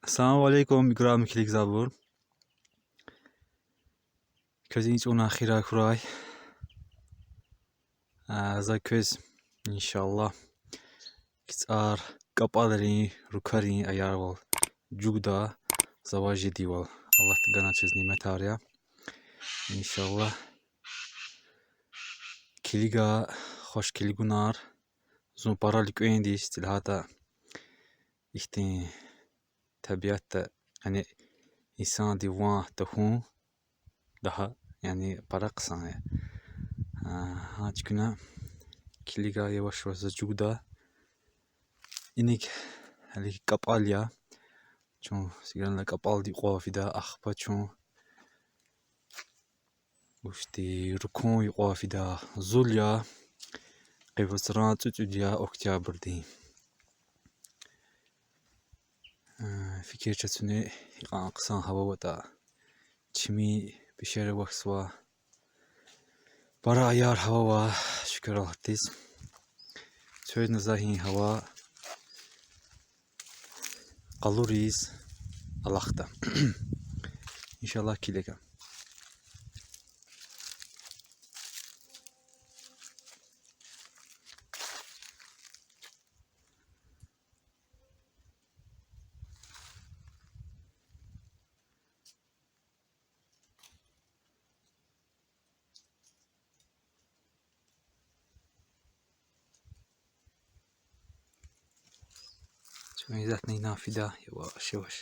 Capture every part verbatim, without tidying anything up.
Ассаламу алейкум, играми килигзавайбур. Квез и чӀаван хийирар хьурай. А, за квез, иншаллагь, кицӀар кӀапӀалрин, рукарин аярвал жугъда, завай жедайвал. Аллагьди гана чаз няметар я. Иншаллагь. Килига, хуш килигунар. Зун пара луькӀуьндиз, цӀи лагьайтӀа ихьтин табиатда, яни инсанди ван тахьун дагьа, яни пара хъсан я. А, гьа чуькуьна килига, яваш-яваш за жугъда. Иник гьеле кӀапӀал я. Чун сиграна кӀапӀалди юкьва фида, ахпа чун вучтин рукун юкьва фида, зул я, къе вацран цӀуд-цӀуд я октябрдин. Э, фикир чацуни, гьикьван хъсан гьава аватӀа, чими пешер авахьзава. Пара аяр гьава ава, шукур Аллагьдиз. Цвезна за гьи гьава къалуриз алахъда. Иншаллагь, килига. Чун исятда ина фида яваш-яваш.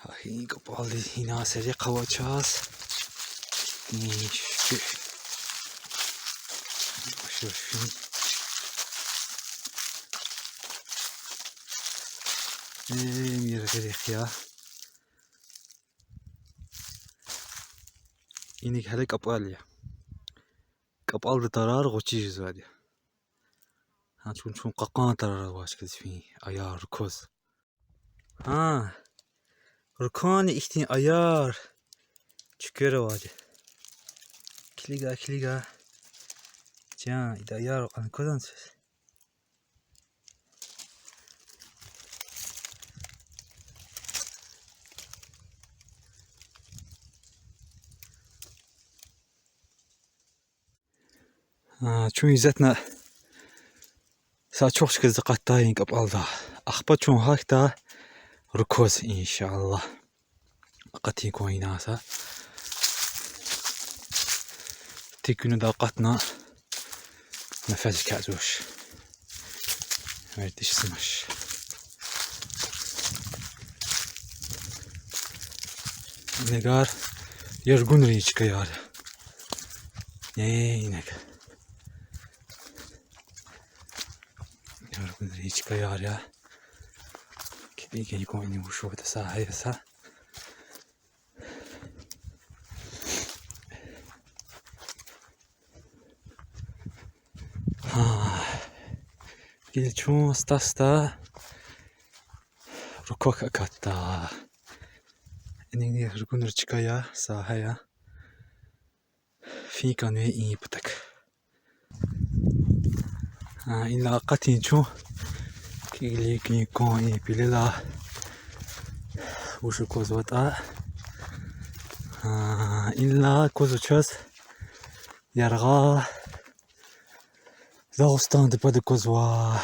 Гьа и кӀапӀалди ина серекъ авачаз. Ин шуькуь. Ашур шуьн. Э, мир гъерекъ я. Иник гьеле кӀапӀал я. КӀапӀалди тарар гъвечӀи жезвайди я. Гьа чун, чун кьакьан тарар авач квез фин, аяр, рукваз. Гьа, рукани ихьтин аяр чуьквер авайди. Килига, килига. Чан, ида аяр кьван квадан сес. А, чун исятда са ачух чкадиз акъатдай и кӀапӀалда. Ахпа чун гьахьда рукваз, иншаллагь. Акъатин кван ина са. Тик гуьнада акъатна, нефес кязуш. Вердиш симаш. Инагар яргунрин чкаяр я. Э, инаг. Яргунрин чкаяр я. Килигин кван ина вуч аватӀа са гьаяса. Гьа. Гила чун аста-аста руквахъ акатда. Инин яргунрин чка я, сагьа я. Фин кӀанвай и патахъ. А, инлай акъатин чун. Килигин кван и пелелай вуж аквазватӀа. А, инлай аквазва чаз яргъа. Дагъустандин пад аквазва.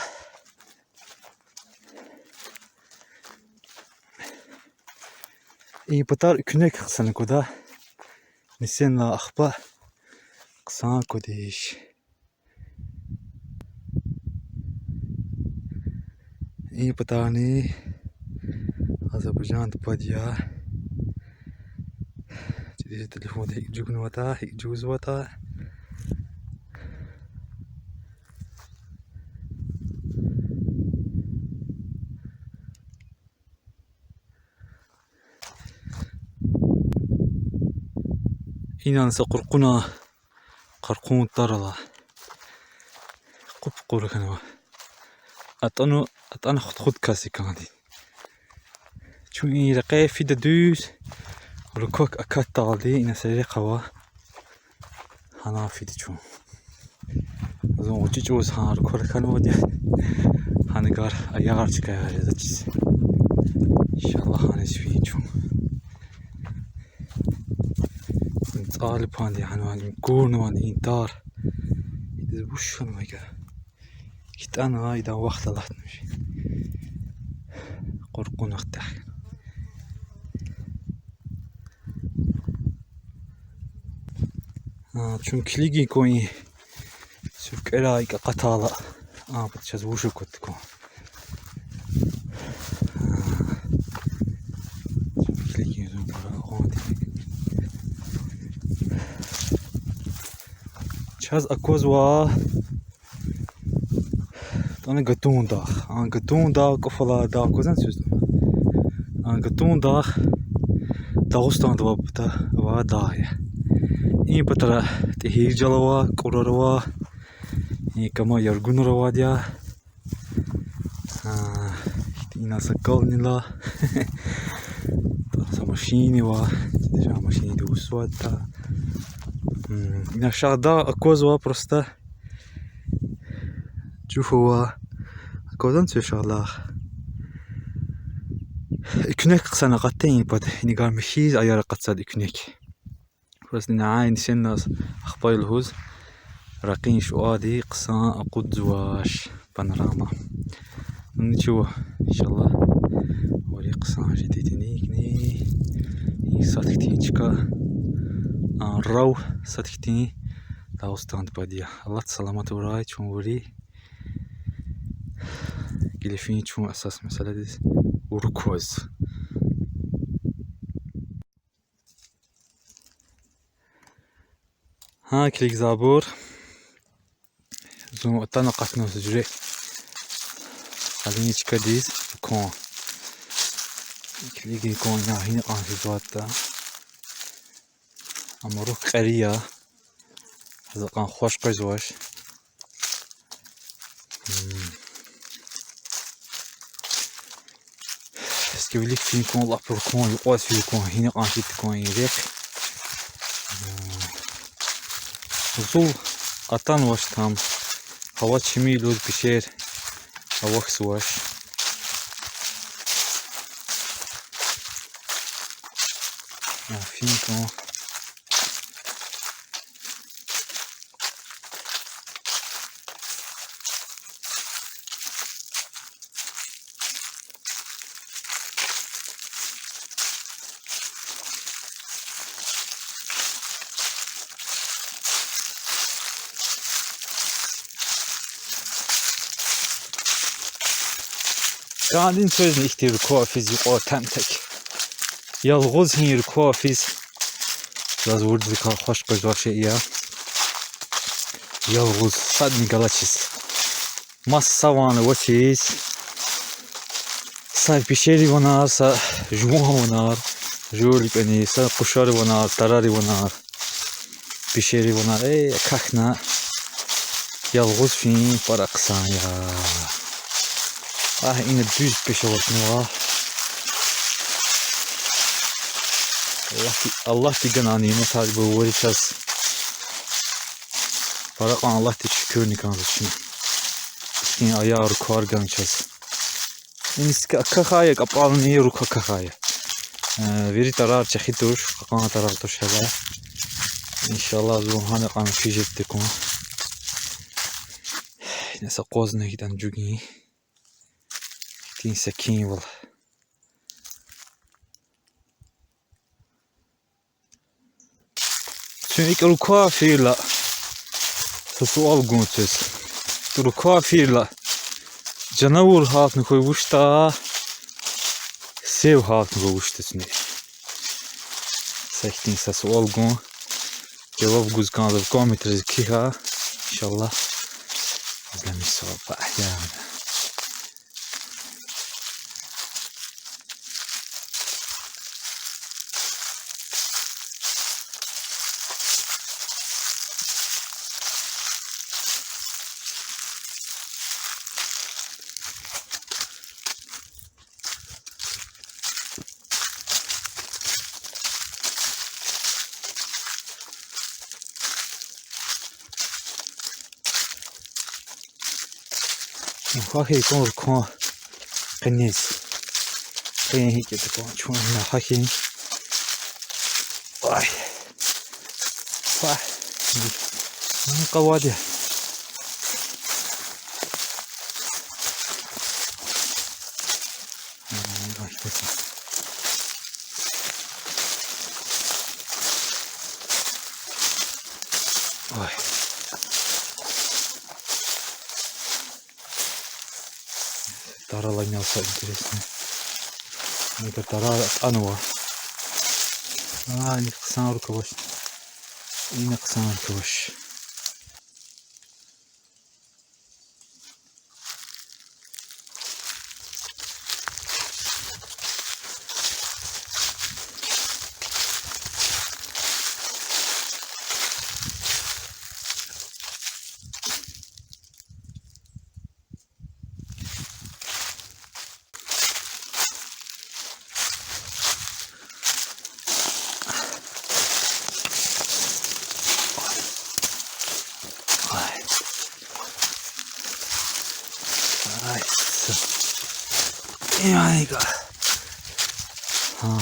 И патар экуьнек хъсан аквада. Нисинлай ахпа хъсан аквадиш. И патарни Азербайжанда пад я. Чириз телефонда гьикӀ чӀугунватӀа, гьикӀ чӀугвазватӀа. Инал са къуркъуна, къаркъун тӀвар ала. Къуп-къур хьанва. АтӀана, атӀана худ-худ кас и кӀанди. Чун и рекье фида дуьз, руквак акатдалди, ина са рехъ ава. Гьана фида чун. Зун гъвечӀи чӀавуз гьа руквар хьанвайди я. Гьанагар аяр чкаяр жезачиз. Иншаллагь, гьаниз фин чун. ЦӀали панди гьанван, курнаван интар. Идаз вуч хьанвай гьа? ХтӀана идан вахт алатнавач. Къуркъуна хтягъ. А, чун килигин кван и суьркӀвера икӀ акъатайла. А, пад чаз вуж аквадай кван. А, чун килигин зун пара агъанди. Чаз аквазва. ТӀана Гатун дагъ. А, Гатун дагъ, кӀуфалай дагъ, аквазан суьз? А, Гатун дагъ Дагъустанда ава пата, ава дагъ я. И патара тӀигьиржал ава, кӀурар ава, и кама яргунар авайди я. А, ина са калнила. Са машинни ава, жа машинди усватӀа. М, ина шагьдагъ аквазва просто. Жуф ава. Аквазан цуь шагьдагъ. Экуьнек хъсан акъатда и пад, инагар михьиз аяр акъатзавайди экуьнек. Просто ина айн сенна ахпа я лугьуз, ракъин шуади хъсан акъудзавач, панорама. Ну ничего, иншаллагь, вари хъсан жедидини икни. И сад хьтин чка, а, рав сад хьтин Дагъустанда пад я. Аллагьди саламат авурай чун вири. Гила фин чун асас месэладиз, рукваз. Гьа, килигзавайбур. Зун атана акъатна са жуьре къадим чкадиз кван. Килигин кван, ина гьина кьван физватӀа. Амма рух кьери я. За кьван хваш къвезвач. М. Эски вилик фин кван, лап рукван, юкьваз фин кван, гьина кьван фид кван и рехъ. М. Зул атанвач там. Гьава чими лугьуз пешер авахьзавач. А, фин кван. КӀандин цвезни ихьтин руква физ юкьва тан тек. Ялгъуз гьи руква физ. Заз вурдзикай хваш къвезвай шей я. Ялгъуз, садни галачиз. Маса ван авачиз. Са пешери ванар, са жуван ванар, жув ликӀани, са къушари ванар, тарари ванар. Пешери ванар, э, акахьна, ялгъуз фин пара хъсан я. Агь, ина дуьз пеш аватнава. Аллагьди, Аллагьди гана ниметар, бу вири чаз. Пара кьван Аллагьдиз шукурни кӀанзава чна. Ихьтин аяр, руквар гана чаз. Ин ск-, акахьай я, кӀапӀални руква акахьай я. Э, вири тарар чӀехи туш, кьакьан тарар туш гьеле. Иншаллагь, зун гьана кьван физ жеди кван. Ина са акъвазна гьитӀан жугин. Ихьтин секинвал. Чун икӀ руква фейила, са суал гун чиз. ИкӀ руква фейила, жанавур гьалтна хьуй вуштӀа, сев гьалтна хьуй вуштӀа чуьне. Са ихьтин са суал гун. Жаваб гуз кӀанзава комментариз кхьихь, иншаллагь. Излемиш суал ба, яна. Гьахьи кӀан рукван къенез. Къен гьикӀ ятӀа кӀан чун на гьахьи. Ай. Ва. М, къавади. Ой. Тарала ина са интересный. Эгер тарар атӀанва. А, ина хъсан рук авач. Ина хъсан рук авач. Ай. Ай, са. Ай, га. Гьа.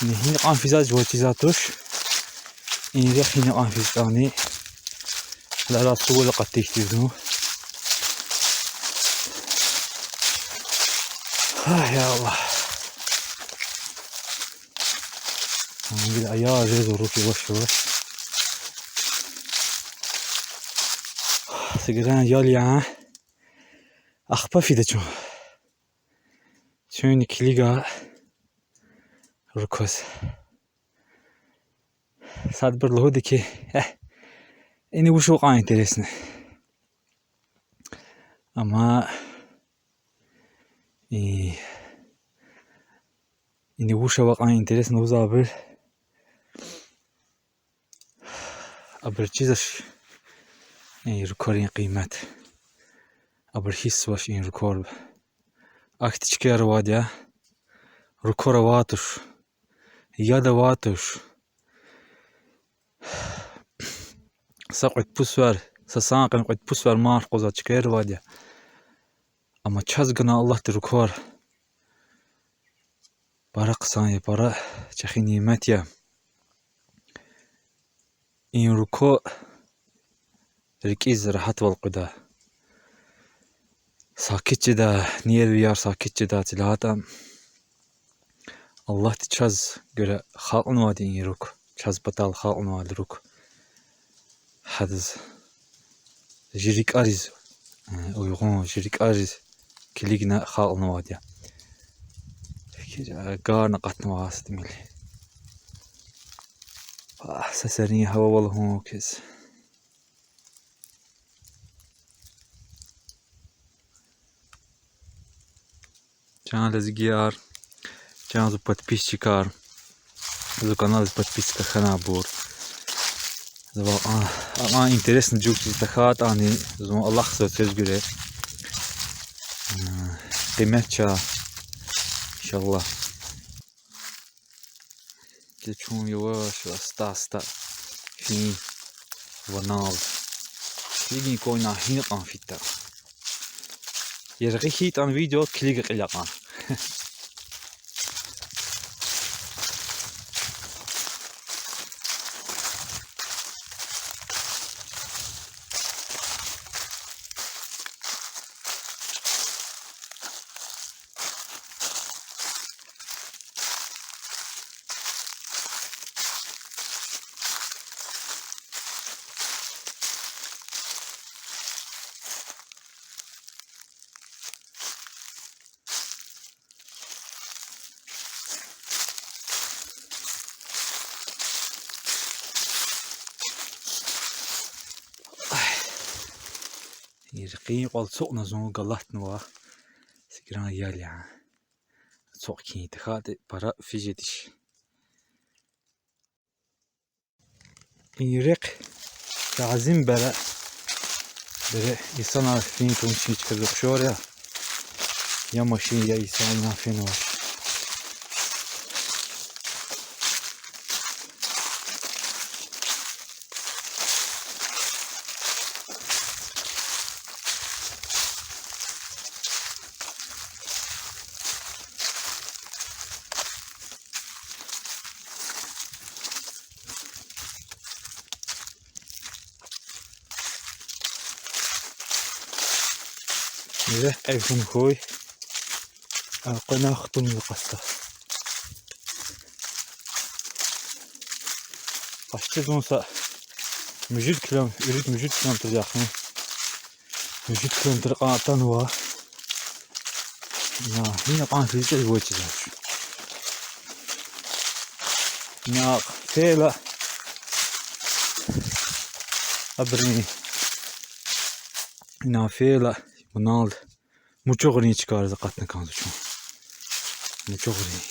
Ина гьина кьван физвай жува чизвай туш. Ина рехъ гьина кьван физватӀани. Лара сувал акъатдихьтизну. Ай, я Аллагь. Гила ая жезва рук яваш-яваш. Сигран ял я. Ахпа фида чун. Чуьнни килига рукваз. Садбур лугьуда хьи, э, ина вуч ава кьван интересный. Амма, и, ина вуч ава кьван интересный лугьузвайбур. Абур чизвач и рукварин къимет. Абур гьиссзавач и руквар. Ахьтин чкаяр авайди я. Руквар авай туш. Яд авай туш. Са кьвед-пуд сефер, са сагъ къене кьвед-пуд сефер мад къвезвай чкаяр авайди я. Амма чаз гана Аллагьди руквар пара хъсан я, пара чӀехи нимет я. И руква рикӀиз рагьатвал къведа. Сакит жеда, нервияр сакит жеда, цӀи лагьайтӀа. Аллагьди чаз гуьре халкьнавайди я и рук, чаз патал халкьнавайди рук. Гьадаз жи рикӀариз, э, уйгъун, жи рикӀариз килигна халкьнавайди я. Фикир, э, гарна акъатнавай са тӀимил. Агь, са серин гьава ава лугьун квез. Чан лезгияр, чан зи подписчикар, зи каналдиз подписка хьанвайбур. Зи вакъа, а, интересный жугъ чиз тахьайтӀани, зун алахъзава квез гуьре. М, къимет ча, иншаллагь. Квез чун яваш-яваш, аста-аста фин ванал. Килигин квайна гьина кьван фидатӀа. Яргъи хьайитӀани видео килига кьил акьван. Рекьин кьвал ацукьна зун, галатнава. Сикран ял я. Ацукь хьи, тахьайтӀа пара физ жедиш. И рехъ тазим бара, бара инсанар фин тун чи чкадал ухшар я. Я машин, я инсанар финвач. Рехъ кьве хьун хьуй. А, къвена хтун я къаста. Къачуз зун са муьжуьд килом-, ирид муьжуьд километр яхъин. Муьжуьд километр кьван атанва. На, гьина кьван физитӀа вучиз. На, фейила абурун, на, фейила, вуналди Мучугърин чкайриз акъатна кӀанзава чун. Мучугърин.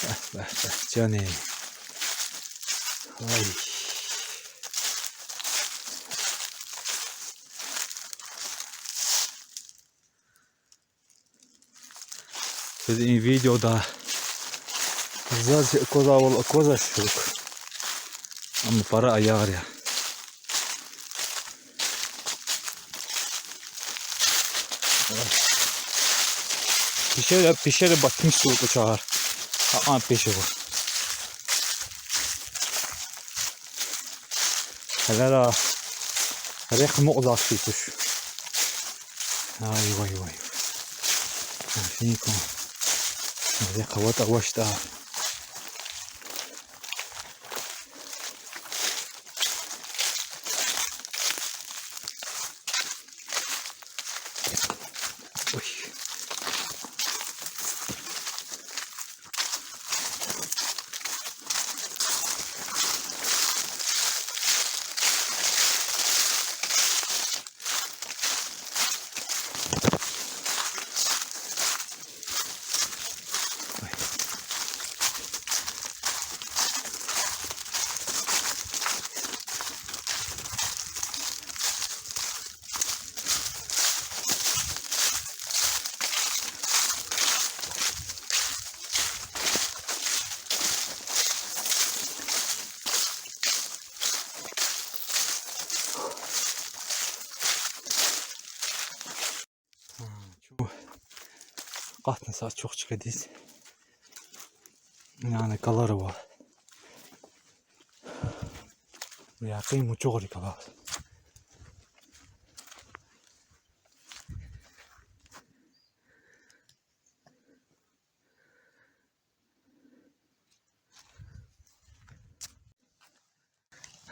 БяхӀ, бяхӀ, бяхӀ, чани. Ай. Квез и видеода заз аквазвайвал аквазвач хьухь. Амма пара аяр я. Пещера, пещера батмишзава кӀвачер. Гьа, а, пещера. Гьелера рехъ амукьзавайди туш. Ай, вай, вай. Афинкум. Рехъ аватӀа, авачтӀа. Ой. Чун акъатна са ачух чкадиз. Яна галара ва. Якъин мучугъри гала.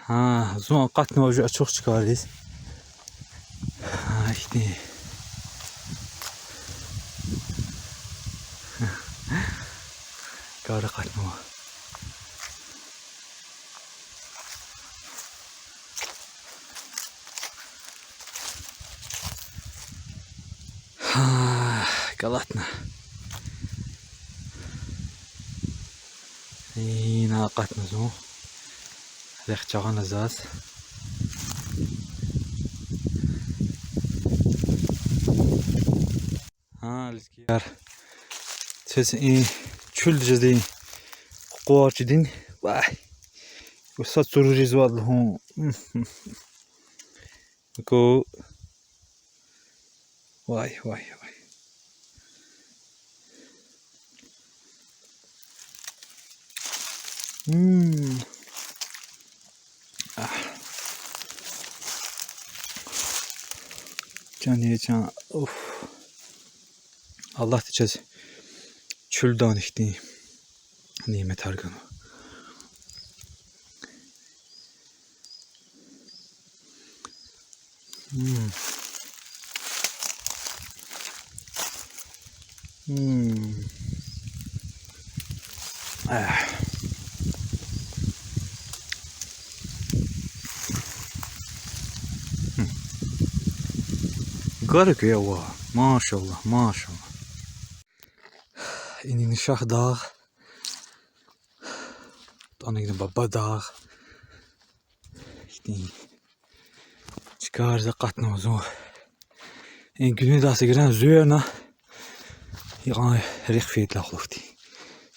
Гьа, зун акъатнава чи ачух чкайриз. Гьа, ихьтин. Кар акъатнава. Гьа, галатна. Ина акъатна зун. Рехъ жагъана заз. Гьа, лезгияр. Чаз и чуьл жезин къукъвар чидин. Вай. Уса цуруризвайди лугьун. Ку. Вай, вай, вай. М. Агь. Чан я, чан. Уф. Аллагьди чаз чуьлдани ихьтин няметар ганва. Гьм. Гьм. Агь. Гьм. Гарик я ва. Машаллагь, машаллагь. Инин Шагьдагъ. ТӀанигна Бабадагъ. Ихьтин чкайриз акъатнава зун. И гуьнедаз эгер зверна, икьван рехъ фейитӀа хлуфтин.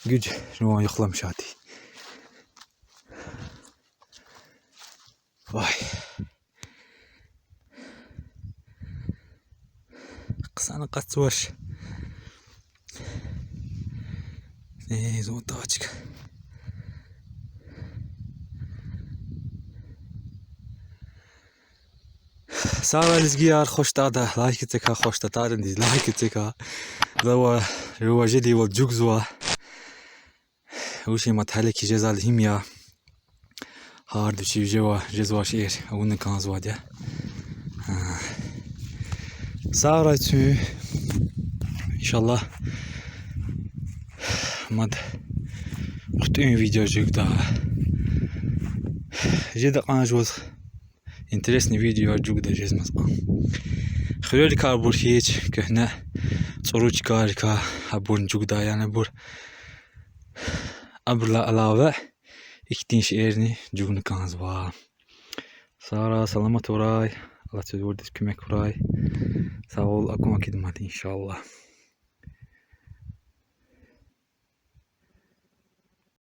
Гуж жуван юхламишайди. Вай. Хъсан акъатзавач. Э, зун тачка. Сагърай, лезгияр, хуш тада, лайк эцикай, хуш тадайдаз лайк эцикай. Зава, жува жедайвал жугзава. Вучиз мад гьеле хьи жезал гьим я. Гьард вичи жева, жезвай шейэр авуна кӀанзавайди я. Гьа. Сагърай куьн. Иншаллагь, мад хъуьтӀуьн видео жугда. Жеда кьван жуваз интересный видеояр жугда жезмаз кьван. Хуьрерикай абур хьиз, куьгьне цӀуру чкайрикай абурни жугда, яни абур, абурулай алава ихьтин шейэрни жугъуна кӀанзава. Сагърай, саламат авурай, Аллагьди квез виридаз куьмек авурай. Сагъул, акун акид мад, иншаллагь.